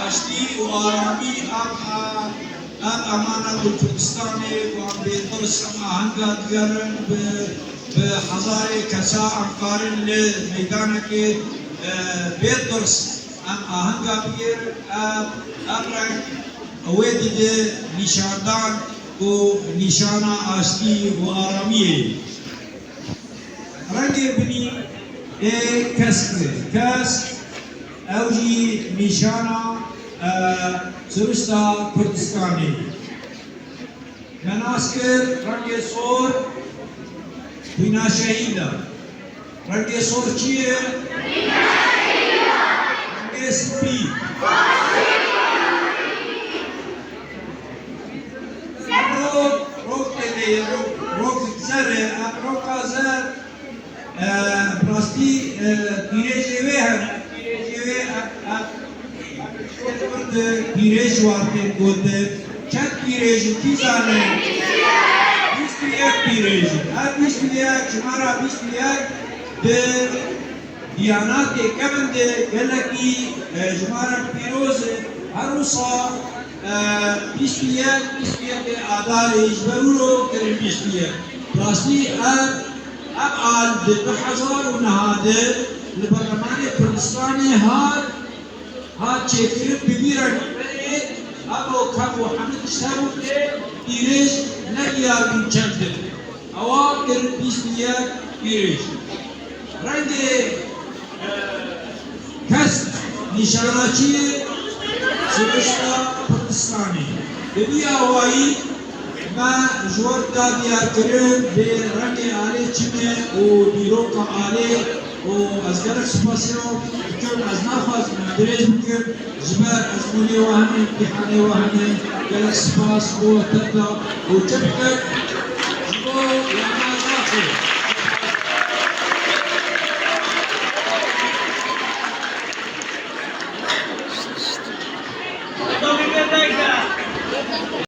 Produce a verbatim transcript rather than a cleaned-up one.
Aştî û aramî ev, ev emana li Kurdistanê wan bêtirs em ahenga digerin bi, bi hezarê kesa em karin li meydanekê, e, bêtirs em ahenga bigêrin. Ev, ev reng wê dide nîşandan ku nîşana aştî û aramiyê ye. Rengê binî ê keskê. Kesk, ew jî nîşana, e, siruşta Kurdistanê. Me nas kir rengê sor, xwîna şehîd e. Rengê sor çi ye? Rengê spî. Rok, rok tê de ye, rok, rok zer e, ev roka zer, e, rastî, e, pîrêjê wê hene, pîrêjê wê, e, e, Kurd pîrêj wan tên gotin. Çend pîrêj in, kî zane? Bîst û yek pîrêj in. Ev bîst û yek, jimara bîst û yek di diyanatê kevin de gelekî, e, jimarek pîroz e. Her wisa, e, bîst û yek, bîst û yek adarê ji ber wilo kirin bîst û yek. Rastî ev, ev al di du hezar û neh de li Berlemanê Kurdistanê hat, hat çêkirin, bi vî rengî berê, ev û kev û hemî tişt hebû, pîrêj nediyar bûn çend in. Ewa kirin bîst û yek pîrêj. Rengê, e, kesk nîşanakiyê siruşta Kurdistanê. Bi vî awayî me ji we da diyarkirin bê rengê alê çi ne û dîroka alê û ez gelek spasiya we dikim. Ez naxwazim em dirêj bikim, ji ber ezmûnê we hene, îmtîhanê we hene. Gelek spas bo we tevda û çi bikin.